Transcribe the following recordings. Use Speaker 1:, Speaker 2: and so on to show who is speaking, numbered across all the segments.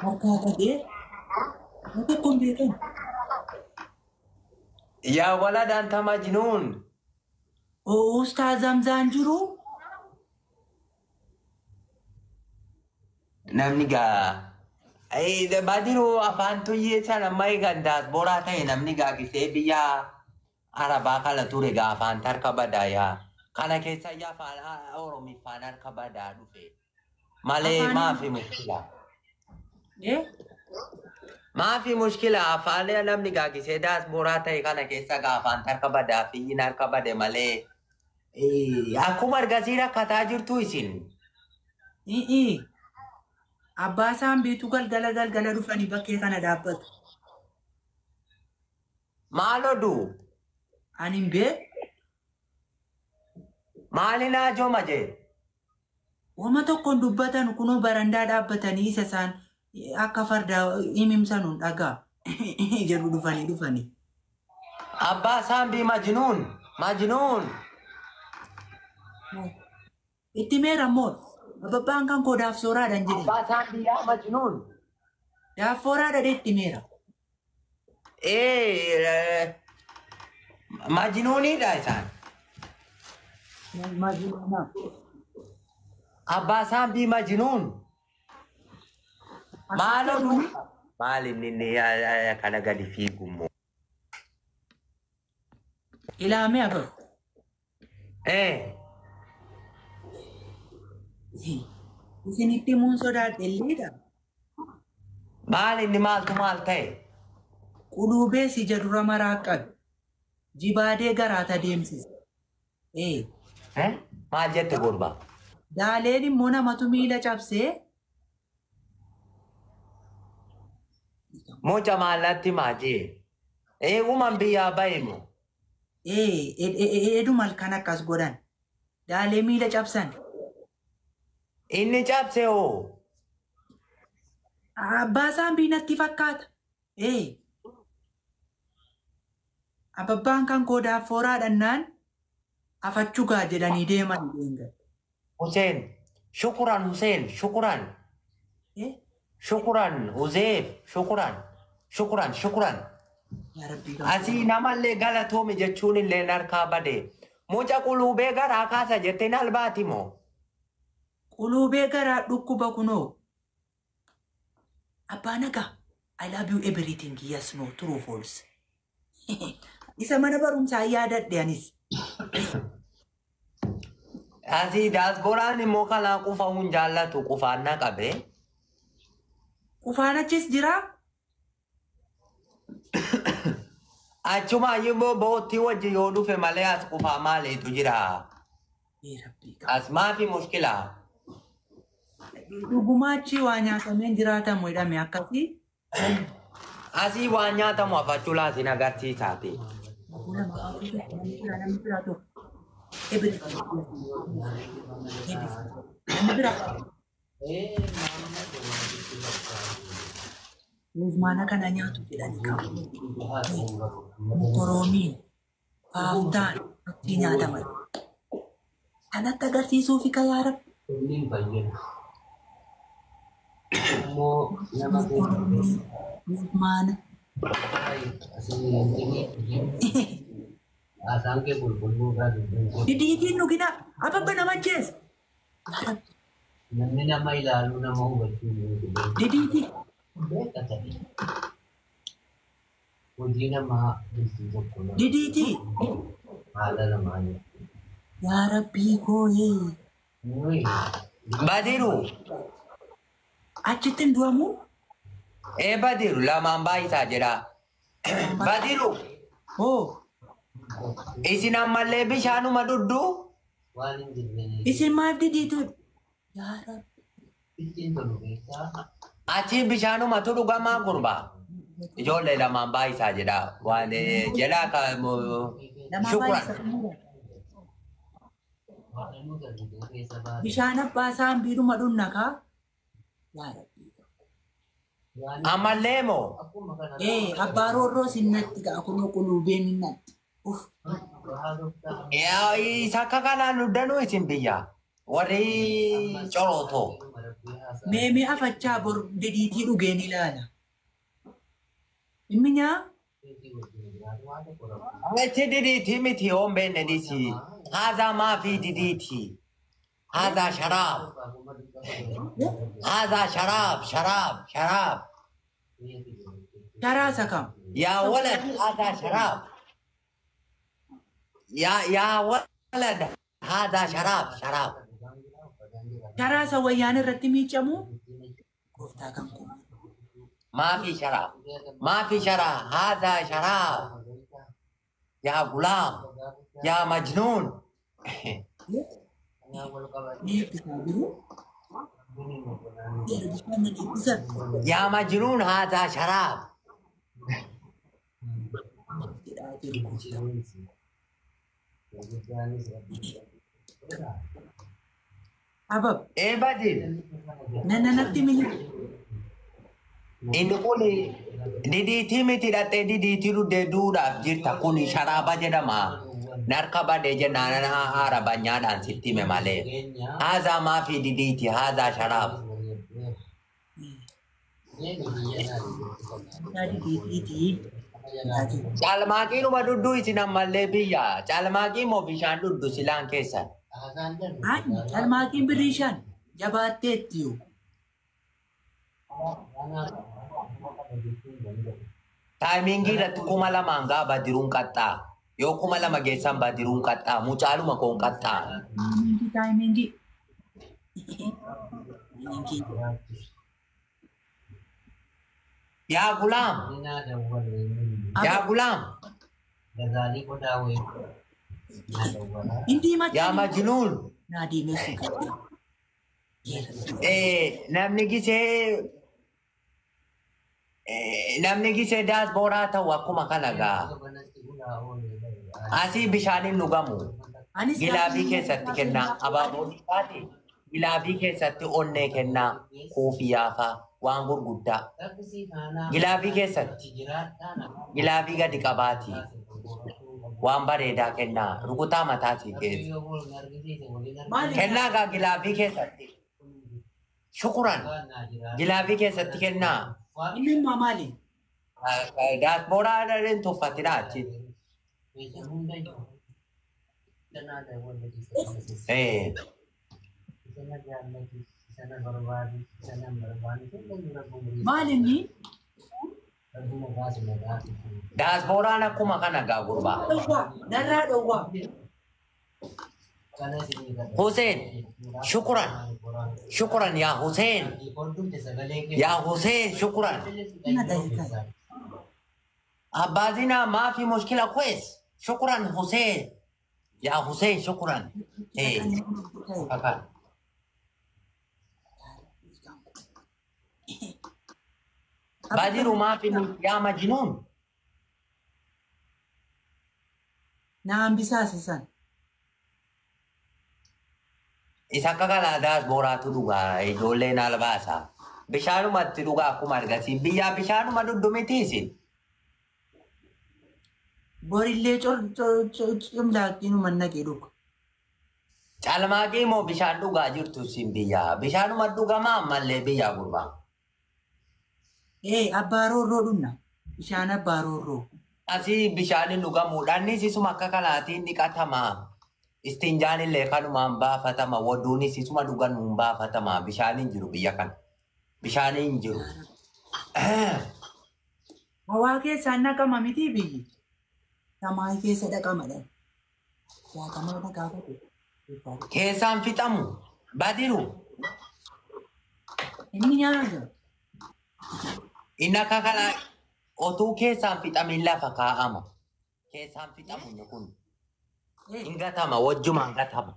Speaker 1: Harkaa badee waan tokko hin beekan.
Speaker 2: Yaa walad anta majnuun.
Speaker 1: Ustaaz Hamzaan jiru.
Speaker 2: Namni gaa Badiru afaan tuyyee sana amma eegan daasbooraa ta'e namni gaa gisee biyya Arabaa kana ture gaa afaan harka badaa yaa. Kana keessa yaa afaan Oromiffaan harka badaa dhufe. Malee
Speaker 1: Afaan
Speaker 2: maafi mushkila.
Speaker 1: Eh?
Speaker 2: Maafi mushkila afaan namni gaa gisee daasbooraa ta'e kana keessa gaa afaan harka badaa fi hin harka bade malee. Akkuma argasii rakkataa jirtu isin.
Speaker 1: I'ii. Abbaa isaan biitu galgala galgala dhufanii bakkee kana dhaabbatu.
Speaker 2: Maal oduu?
Speaker 1: Ani hin beeku.
Speaker 2: Maali naajoma jee?
Speaker 1: Wama tokkoon dubbatan kunoo barandaa dhaabbatanii isa isaan akka fardaa himimsanuun dhagaa jedhu dhufanii dhufanii.
Speaker 2: Abbaa Saambii majnuun majnuun.
Speaker 1: Itti meera immoo ababbaan kan koo daafsooraadhaan jedhe.
Speaker 2: Abbaa Saambii yaa majnuun.
Speaker 1: Daaffooraadha itti meera.
Speaker 2: Ee majnuunidha isaan.
Speaker 1: Majnuuna.
Speaker 2: Abbaa Saambii majnuun. Maal oduu? Maal inni inni kana gadi fiigu immoo?
Speaker 1: Ilaamee ababu.
Speaker 2: Ee
Speaker 1: Isinitti himuun sodaadhe illeedha.
Speaker 2: Maal inni maaltu maal ta'e?
Speaker 1: Quluubee ija dura maraa qabe. Jibaadee garaata deemsise. Ee.
Speaker 2: Eh? Maal jette gurbaa?
Speaker 1: Daaleen immoo namatu miila cabsee.
Speaker 2: Muca maallatti maajee? Ee uuman biyyaa bahe moo?
Speaker 1: Ee eduma halkan akkas godhan. Daalee miila cabsan.
Speaker 2: Inni cabse hoo?
Speaker 1: Abbaa isaan natti fakkaata. Ee. Ababbaan kan koo daaffooraadhannaan afachugaa jedhanii deeman deengad.
Speaker 2: Hussein, shukuran Hussein, shukuran.
Speaker 1: Eh?
Speaker 2: Shukuran Huzeef, shukuran, shukuran, shukuran.
Speaker 1: Yaa Rabbii
Speaker 2: Asii namallee galatoomi jechuun illee harkaa bade. Muca quluubee garaa kaasa jetteen albaati moo?
Speaker 1: Quluubee garaa dhukkuba kunoo. Abbaa nagaa. I love you everything. Yes, no, true, false. Isa mana barumsaa yaadadhe anis.
Speaker 2: Asii daasbooraan immoo kanaa qufa hun jaallatu qufaan na qabe.
Speaker 1: Qufaan achis jiraa?
Speaker 2: Achuma immoo boottii wajji yoo dhufe malee as qufaa maaliitu jira?
Speaker 1: Ee Rabbii.
Speaker 2: As maafi mushkila?
Speaker 1: Dhugumaa achii waa nyaatameen jiraatamu jedhame akkasii.
Speaker 2: Asii waan nyaatamu afachuu laasin agarsiisaati.
Speaker 1: Namni biraa namni biraa tokko. Everything. Namni biraa. Mana kana nyaatu jedhanii qabu. Mokoroomiin, paaftaan achii nyaataman. Kanatti agarsiisuufi ka yaa Rabbi. Mokoroomiin, mana. Didiitiin dhugina ababba nama ajjeesa. Yaa Rabbi.
Speaker 3: Namni nama ilaaluu nama hubachuu
Speaker 1: Didiitii.
Speaker 3: Beeka ta'e. Hojii namaa bultii tokko nama
Speaker 1: Didiitii.
Speaker 3: haala namaa
Speaker 1: Yaa Rabbii kooyee.
Speaker 3: Nuyi
Speaker 2: Badiru.
Speaker 1: Achitti hin du'amu?
Speaker 2: Ee Badiru lamaan baay'isaa jedha. Badiru.
Speaker 1: Hoo.
Speaker 2: Isin ammallee bishaanuma dhudduu?
Speaker 3: waan hin jirre
Speaker 1: Isin maaf didiitu? Yaa Rabbi.
Speaker 3: ittiin tolu keessaa
Speaker 2: Achi bishaanumatu dhugamaa gurbaa. Ijoollee lamaan baay'isaa jedha. Waan jedha ka
Speaker 1: Lamaan
Speaker 2: shukuran.
Speaker 1: baay'isa.
Speaker 3: Waaqni argitee keessa baate
Speaker 1: Bishaan abbaa isaan biidhuma dhunna kaa. Yaa Rabbii.
Speaker 3: waan
Speaker 2: Ammallee moo?
Speaker 3: akkuma kana
Speaker 1: Ee abbaa roorroo sinnatti gaa kunoo quluubeen hin natti. Uf.
Speaker 3: haasoftaa
Speaker 2: Isa akka kanaan dhuddanuu isin biyya. Warri corootoo.
Speaker 1: Meemee afachaa bor dediitii dhugeen ilaala. Inni nyaa
Speaker 2: Achi didiitii miti yoon beenne dhisi. Haazaa maafii didiitii. Haazaa sharaab. Haazaa sharaab sharaab sharaab.
Speaker 1: Sharaa isa kam?
Speaker 2: Yaa walad haazaa sharaab. Yaa walad haazaa sharaab sharaab.
Speaker 1: Sharaa isa wayyaan irratti miicamu? Gooftaa kan kun.
Speaker 2: Maafii sharaab. Maafii sharaab. Haazaa sharaab. Yaa gulaam. Yaa majnuun.
Speaker 1: Ni eebbisaa jiru. Bishaan nan eebbisan.
Speaker 2: Yaa majnuun haazaa sharaab.
Speaker 1: Jedhaa jiru gooftaa. Abab.
Speaker 2: Ee Badir.
Speaker 1: Natti mi'a.
Speaker 2: Inni kun didiitii miti hidhattee didiitii dhuddee duudhaaf jirta kun sharaaba jedhama. Narka badee jennaan haara banyaadhaan sitti hime malee. Haazaa maafii didiiti haazaa sharaab.
Speaker 1: Didiitii.
Speaker 2: Caalmaaqiinuma dhudduu isin ammallee biyya. Caalmaaqii moo bishaan dhuddu silaan keessan.
Speaker 1: Ani calmaaqiin birrii 5 jabaatteetti yoo.
Speaker 2: Taayimingii irratti 2000 gaa Badiruun qaxxaa. Yoo 2000 geessan Badiruun qaxxaa. Mucaaluma koon qaxxaa.
Speaker 1: Taayimingii taayimingii. Taayimingii.
Speaker 2: Yaa gulaam. Yaa gulaam.
Speaker 1: Hindi matti.
Speaker 2: Yaa majnuun.
Speaker 1: Naa diimessu qabda.
Speaker 2: Namni gisee daasbooraa ta'u akkuma kana gaa. Asii bishaaniin dhugamu.
Speaker 1: Anis
Speaker 2: Gilaabii keessatti kennaa. Abaaboo isaati. Gilaabii keessatti onnee kennaa. Kuufiyaa fa'a waan gurguddaa. Gilaabii keessatti gilaabii gadi qabaati. Waan bareedaa kennaa. Rukutaa mataatii keessa.
Speaker 1: Maali?
Speaker 2: Kennaa gaa gilaabii keessatti. Shukuran. Gilaabii keessatti kennaa.
Speaker 1: Inni immoo maali?
Speaker 2: Daasbooraa dharreen tuffatidha achi.
Speaker 1: Maali inni?
Speaker 2: Daasbooraan akkuma kana gaa gurbaa.
Speaker 1: Dhowwaa. Narraa dhowwaa.
Speaker 2: Hussein, shukuran. Shukuran yaa Hussein. Yaa Hussein, shukuran. Abbaa zinaa maafi mushkila kwes. Shukuran Hussein. Yaa Hussein, shukuran. Kaka. Badiru maafi yaa majnuun.
Speaker 1: Na hambisaas isan.
Speaker 2: Isa akka kanaa daasbooraatu dhugaa ijoolleen albaasa. Bishaanumatti dhugaa akkuma argasiin biyyaa bishaanuma dhuddumitiisin.
Speaker 1: Borillee cimlaaqqiinuma naqee dhuga.
Speaker 2: Caalmaaqii moo bishaan dhugaa jirtu isin biyyaa? Bishaanuma dhugamaa ammallee biyyaa gurbaa.
Speaker 1: Abbaa roorroo dhunna. Bishaan abbaa roorroo.
Speaker 2: Asii bishaan hin dhugamu. Dhannis isuma akka kanaatiin dhiqatama. Istinjaan illee kanumaan baafatama. Waduunis isuma dhuganuun baafatama. Bishaan hin jiru biyya kana. Bishaan hin jiru.
Speaker 1: Hawaa keessaan naqama miti biyyi. Samaayii keessa dhaqama dha. Jaatamaa dhaqaa godhu.
Speaker 2: Keessaan fixamu. Badiru.
Speaker 1: Inni nyaata.
Speaker 2: Inni akka kanaa otuu keessaan fixamin lafa kaa'ama. Keessaan fixamu inni kun. Hin gatama. Wajjumaan gatama.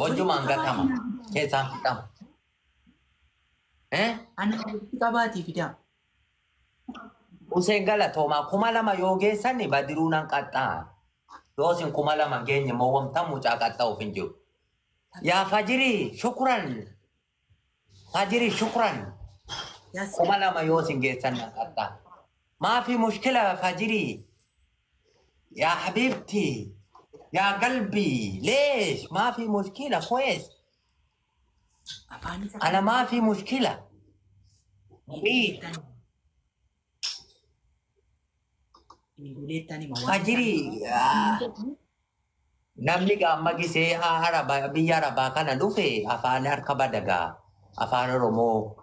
Speaker 2: Wajjumaan gatama. Keessaan fixama.
Speaker 1: Ana walitti qabaatii fidaa.
Speaker 2: Hussein galatoomaa 2000 yoo geessan Badiruu nan qaxxaa. Yoo isin 2000 geenye immoo wamta mucaa qaxxa'uuf hin jiru. Yaa Fajirii shukuran. Fajirii shukuran. 2000 yoo isin geessan nan qaxxaa. Maafi mushkila Fajirii. Yaa habiibti. Yaa galbii. Leesh maafi mushkila kwes.
Speaker 1: Afaan isa
Speaker 2: Ana maafi mushkila.
Speaker 1: Hinduleettan hima waan
Speaker 2: Fajiri namni gaamma gisee biyya Arabaa kana dhufe afaan harka badagaa afaan Oromoo.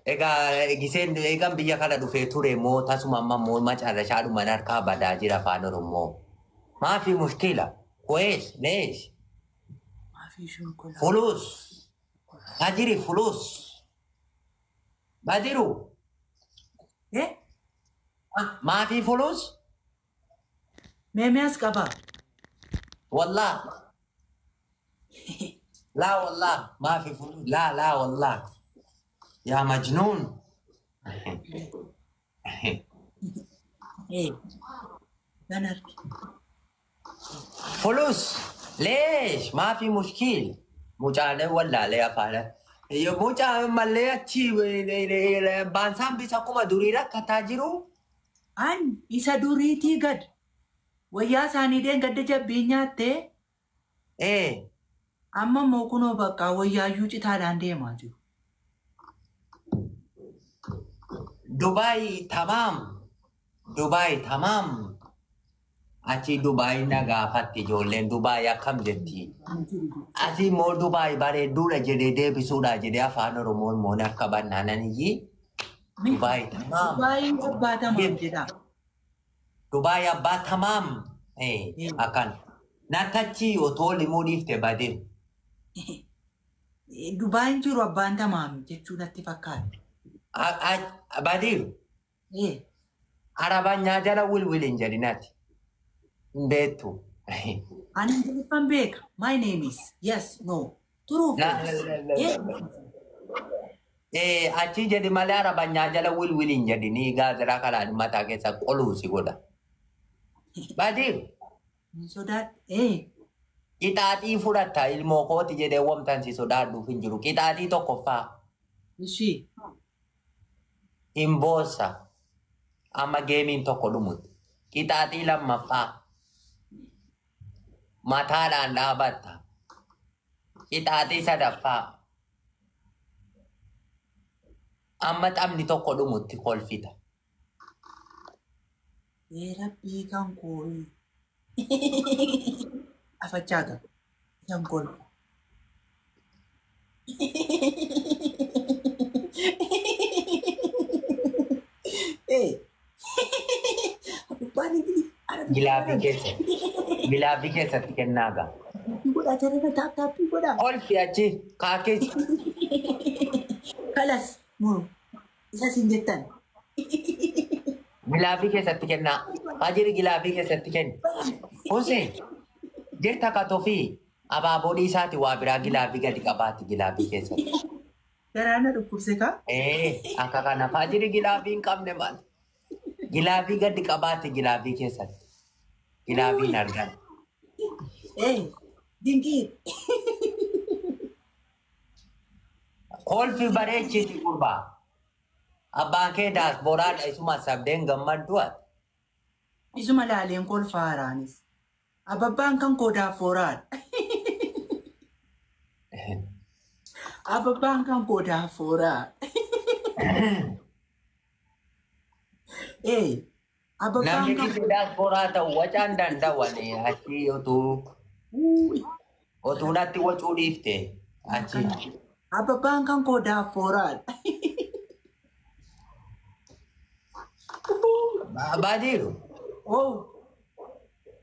Speaker 2: Egaa giseen eegan biyya kana dhufee ture immoo tasuma amma immoo macarrashaadhumaan harkaa badaa jira afaan Oromoo. Maafi mushkila. Kuwees leesh
Speaker 1: Maafii shonkolaa.
Speaker 2: fulus fajiri fulus badiru
Speaker 1: Eh?
Speaker 2: maafi fulus
Speaker 1: Meemee as qabaa.
Speaker 2: wallah laa wallah maafi fulus laa laa wallah yaa majnuun.
Speaker 1: Eh. Kan arge.
Speaker 2: Fulus leesh maafi mushkil mucaalee wallaalee afaan mucaa mallee achi baansaan bisa akkuma durii rakkataa jiru.
Speaker 1: An isa duriitii gad. Wayyaa isaanii deengadda jabbii nyaattee
Speaker 2: Ee
Speaker 1: amma immoo kunoo bakka wayyaayyuu citaadhaan deemaa jiru.
Speaker 2: Dubaay tamaam Dubaay tamaam achi Dubaay na gaafatti ijoolleen Dubaay akkam jetti. Asii immoo Dubaay bareedduudha jedhee deebisuudha jedhee afaan Oromoo immoo akka bannaananiyyi Dubaay tamaam.
Speaker 1: Dubaay abbaa tamaam jedha.
Speaker 2: Dubaay abbaa tamaam. Akkan. Natachi otoo limuu dhiifte badee.
Speaker 1: Dubaayin jiru abbaan tamaam jechuu natti fakkaata.
Speaker 2: Badiru. Arabanyaa jala wilwil hin jedhinati. Hin beektu.
Speaker 1: Ani Ingiliffaan beeka. My name is yes no. True false.
Speaker 2: Achi jedhi malee arabanyaa jala wilwil hin jedhini gaaziraa kanaan mataa keessa qoluu si godha. Badiru.
Speaker 1: Hin sodaadhe.
Speaker 2: Qixaaxii fudhatta ilmoo kooti jedhee wamtaan si sodaadhuuf hin jiru. Qixaaxii tokkoffaa
Speaker 1: Ishii.
Speaker 2: hin boossa. Amma geemiin tokko dhumutti. Qixaaxii lammaffaa mataadhaan dhaabatta. Qixaaxii sadaffaa amma taphni tokko dhumutti kolfita.
Speaker 1: Ee rabbii kan koo. Afachaa qaba. Kan kolfa. Ee. Abbaan Ingiliff.
Speaker 2: Gilaabii keessa. Gilaabii keessatti kennaa ga'a.
Speaker 1: Godhaa jarana taap taappii godhaa.
Speaker 2: Kolfi achi kaakees.
Speaker 1: Kalas muru. Isa siin jettan.
Speaker 2: Gilaabii keessatti kennaa. Fajiri gilaabii keessatti kenni. Hussein jirta katofii abaaboo dhiisaati waa biraa gilaabii gadi qabaati gilaabii keessatti.
Speaker 1: Garaana dhukkubse kaa?
Speaker 2: Ee akka kana fajiri gilaabii hin qabne maal? Gilaabii gadi qabaati gilaabii keessatti. Gilaabii hin argan.
Speaker 1: Ee dinqii.
Speaker 2: Kolfi bareechiti gurbaa. Abbaan kee daasbooraadha isuma sabdeen gammaddu ati.
Speaker 1: Isuma laaleen kolfa haaraanis. Ababbaan kan koo daaforaadha. Ababbaan kan koo daaforaa. Ee ababbaan
Speaker 2: Namni
Speaker 1: kan
Speaker 2: kisee daasporaa ta'u wacaan danda'an achi otuu otuu natti wacuu dhiifte achi.
Speaker 1: Ababbaan kan koo daaforaadha.
Speaker 2: Baadiiru
Speaker 1: Oh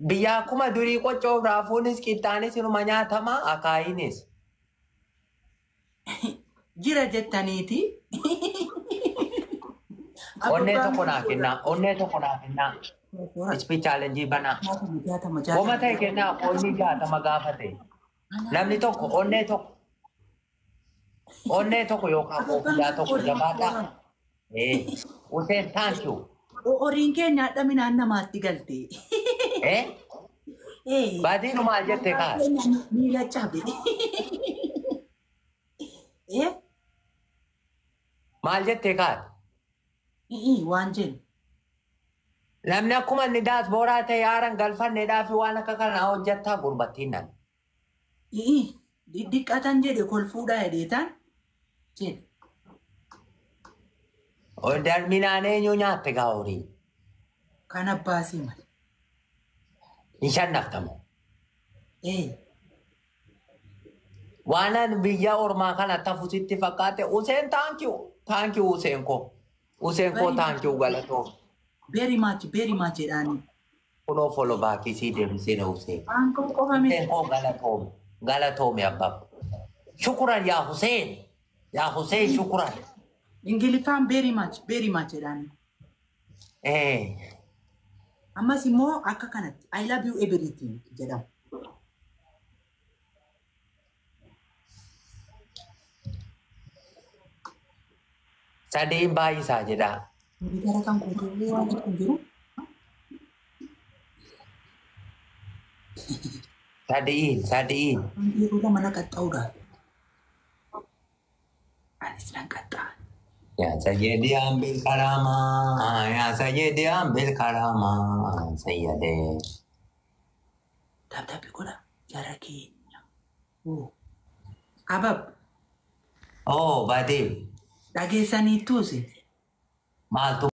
Speaker 2: biyya akkuma durii qoccoof raafuunis qixxaanis inuma nyaatama akaayinis.
Speaker 1: Jira jettaniiti.
Speaker 2: Onnee tokko naa kennaa onnee tokko naa kennaa. Ispi chaalenjii banaa. Goma ta'e kennaa onni 60 gaafate. Namni tokko onnee tokko. Onnee tokko yookaan koofiyyaa tokko jabaadhaa. Hussein thank you.
Speaker 1: Horiin keenya hadha midhaan namaatti galte.
Speaker 2: Baadiiru maal jette kaas?
Speaker 1: Miila cabe.
Speaker 2: Maal jette kaas?
Speaker 1: Waan jennu.
Speaker 2: Namni akkuma inni daasbooraa ta'e haaran galfanneedhaa fi waan akka kanaa hojjettaa gurbattiin nan.
Speaker 1: Diddiqqatan jedhe kolfuudhaa jedheetaan jedhe.
Speaker 2: Darminaan eenyu nyaatte gaa horii?
Speaker 1: Kan abbaasii male.
Speaker 2: Hin shannaftamu.
Speaker 1: Ee
Speaker 2: Waan ani biyya ormaa kana tafusitti fakkaate Useen thank you. Thank you Useen koo. Useen koo thank you galatoom.
Speaker 1: Very much, very much jedhaanii.
Speaker 2: Kunoo follow back sii deebisee Useen.
Speaker 1: Aankoo qofa miti.
Speaker 2: Hussein koo galatoome. Galatoome abbab. Shukuran yaa Hussein. Yaa Hussein shukuran.
Speaker 1: Ingiliffaan very much, very much jedhaanii.
Speaker 2: Eh.
Speaker 1: Ammas immoo akka kanatti "I love you everything" jedhama.
Speaker 2: Sadiin baay'isaa jedhaa.
Speaker 1: Gara kan guutuu waan tokko hin jiru.
Speaker 2: Sadiin sadiin.
Speaker 1: Yeroo lama na qaxxa'uudhaaf. Anis nan qaxxa'a.
Speaker 2: Yaa sayyidi ambil karama. Yaa sayyidi ambil karama. Sayyadee.
Speaker 1: Tap tap godha. Jara keenya. Oo. Abab.
Speaker 2: Oh badii.
Speaker 1: Dhageessaniittuusi.
Speaker 2: Maaltu